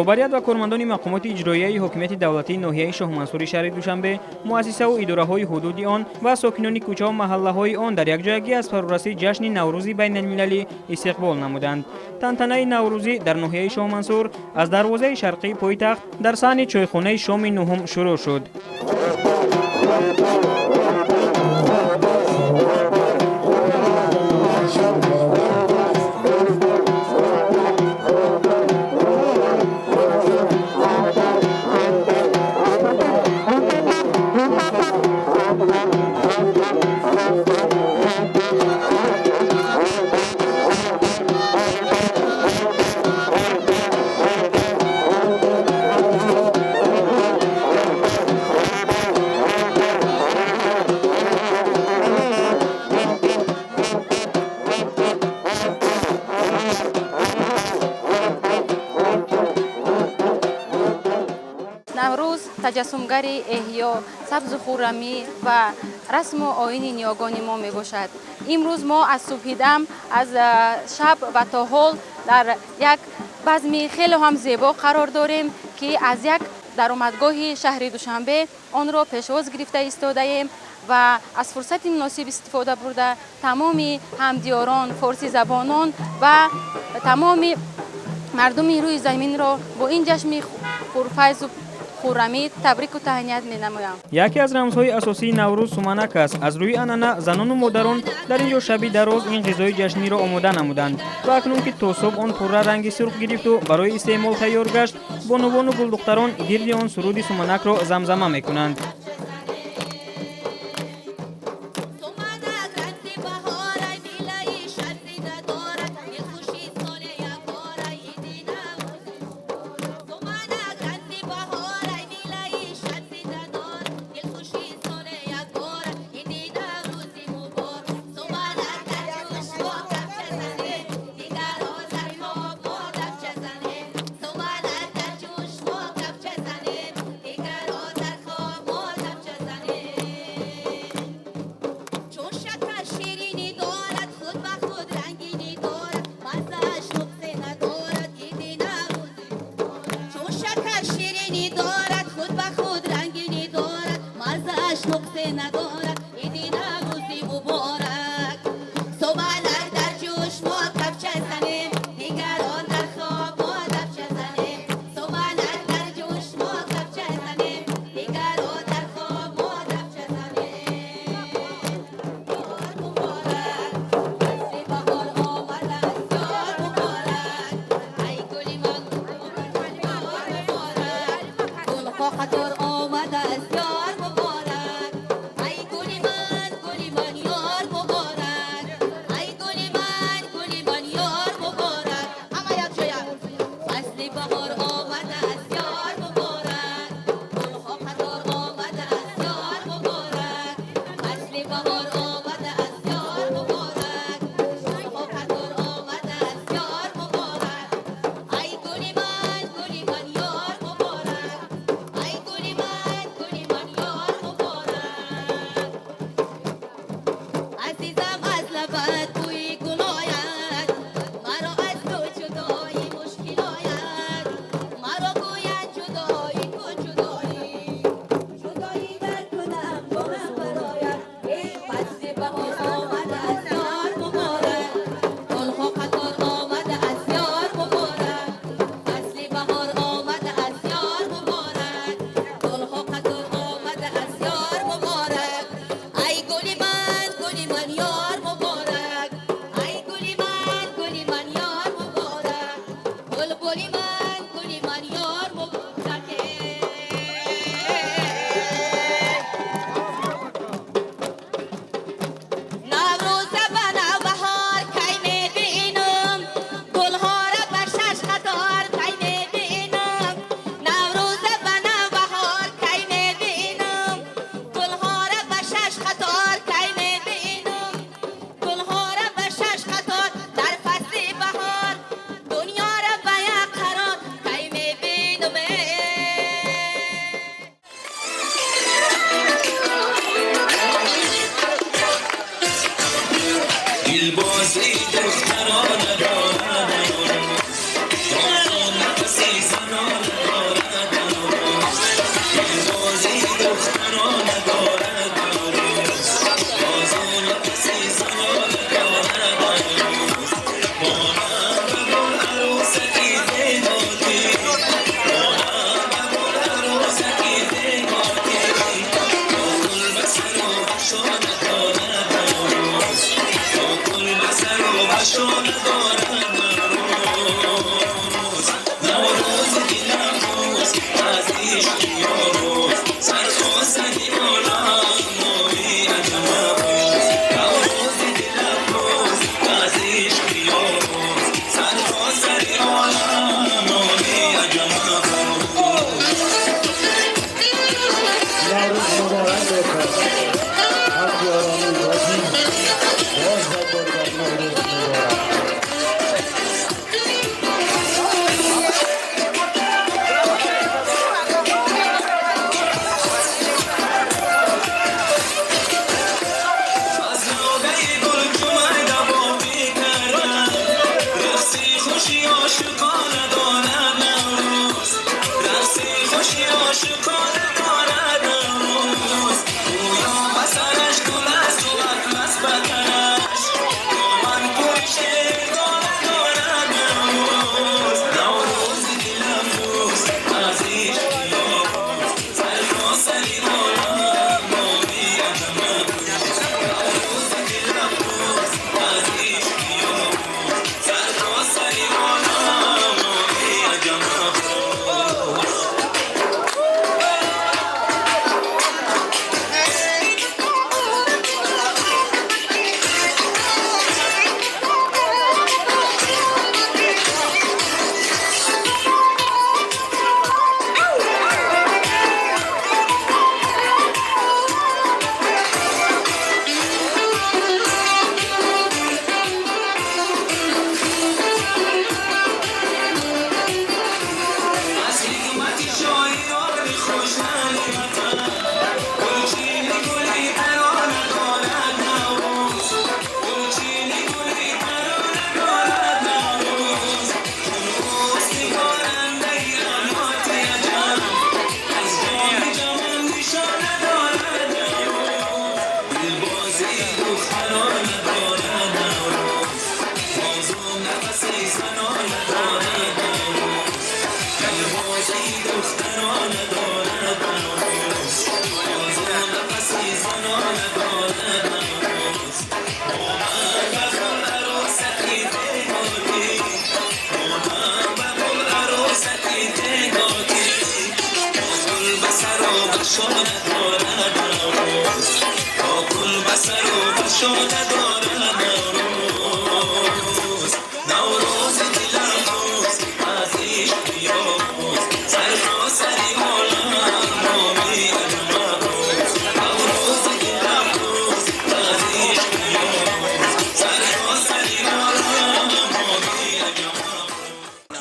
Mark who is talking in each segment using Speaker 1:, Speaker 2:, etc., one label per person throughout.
Speaker 1: Роҳбарият ва кормандони мақомоти иҷроияи ҳокимияти давлатии ноҳияи Шоҳмансури шаҳри Душанбе, муассисаву идораҳои ҳудуди он ва сокинони кӯчаву маҳаллаҳои он дар якҷоягӣ аз фарорасии ҷашни Наврӯзи байналмилалӣ истиқбол намуданд. Тантанаи наврӯзӣ дар ноҳияи Шоҳмансур аз дарвозаи шарқии пойтахт дар саҳни чойхонаи шоми нуҳум шурӯъ шуд.
Speaker 2: Наврӯз таҷассумгари эҳё, сабзу хуррамӣ ва расму оини ниёгони мо мебошад. Имрӯз мо аз субҳидам, аз шаб ва то ҳол дар як базми хеле ҳам зебо қарор дорем, ки аз як даромадгоҳи шаҳри Душанбе онро пешвоз гирифта истодаем ва аз фурсати муносиб истифода бурда тамоми ҳамдиёрон, форсизабонон ва тамоми мардуми рӯи заминро бо ин ҷашни пурфайзу хуррамӣ табрику таҳният менамоям.
Speaker 1: Яке аз рамзҳои асосии Наврӯз суманак аст. Аз рӯи анъана занону модарон дар ин ҷо шаби дароз ин ғизои ҷашниро омода намуданд ва акнун ки то субҳ он пурра ранги сурх гирифту барои истеъмол тайёр гашт, бонувону гулдухтарон гирди он суруди суманакро замзама мекунанд.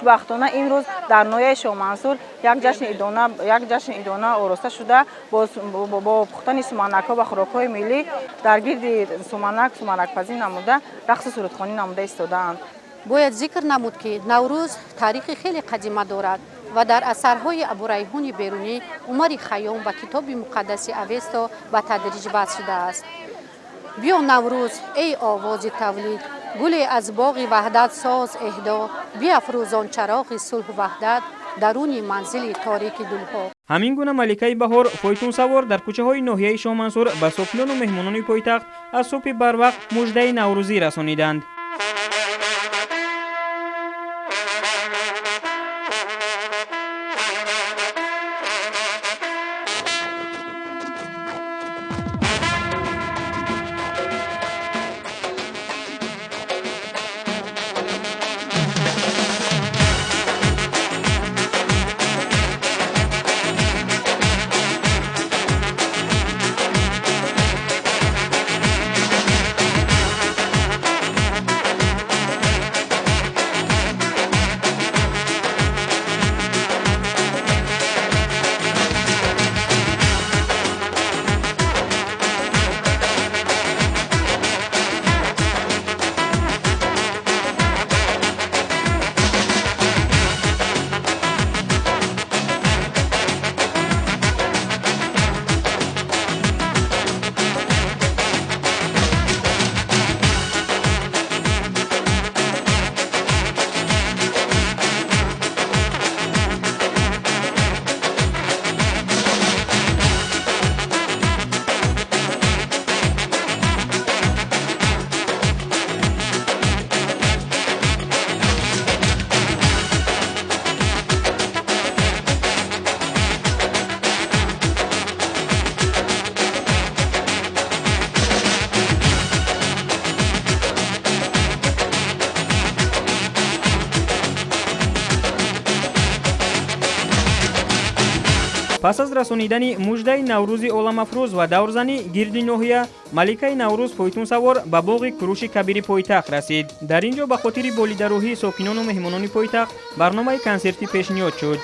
Speaker 3: Хушбахтона имрӯз дар ноҳияи Шоҳмансур як ҷашни идона ороста шуда бо пухтани суманакҳо ва хӯрокҳои миллӣ дар гирди суманак суманакпазӣ намуда рақсу сурудхонӣ намуда истодаанд.
Speaker 4: Бояд зикр намуд, ки Наврӯз таърихи хеле қадима дорад ва дар асарҳои Абурайҳони Берунӣ, Умари Хайём ва китоби муқаддаси Авесто ба тадриҷ баҳс шудааст. Биё Наврӯз, эй овози тавлид, гуле аз боғи ваҳдат соз эҳдо, биафрӯзон чароғи сулҳу ваҳдат даруни манзили торики дулҳо.
Speaker 1: Ҳамин гуна маликаи баҳор фойтунсавор дар кӯчаҳои ноҳияи Шоҳмансур ба сокинону меҳмонони пойтахт аз субҳи барвақт муждаи наврӯзӣ расониданд. Пас аз расонидани муждаи Наврӯзи оламафрӯз ва даврзанӣ гирди ноҳия, маликаи Наврӯз фойтунсавор ба боғи Куруши Кабири пойтахт расид. Дар ин ҷо ба хотири болидарӯҳии сокинону меҳмонони пойтахт барномаи консертӣ пешниҳод шуд.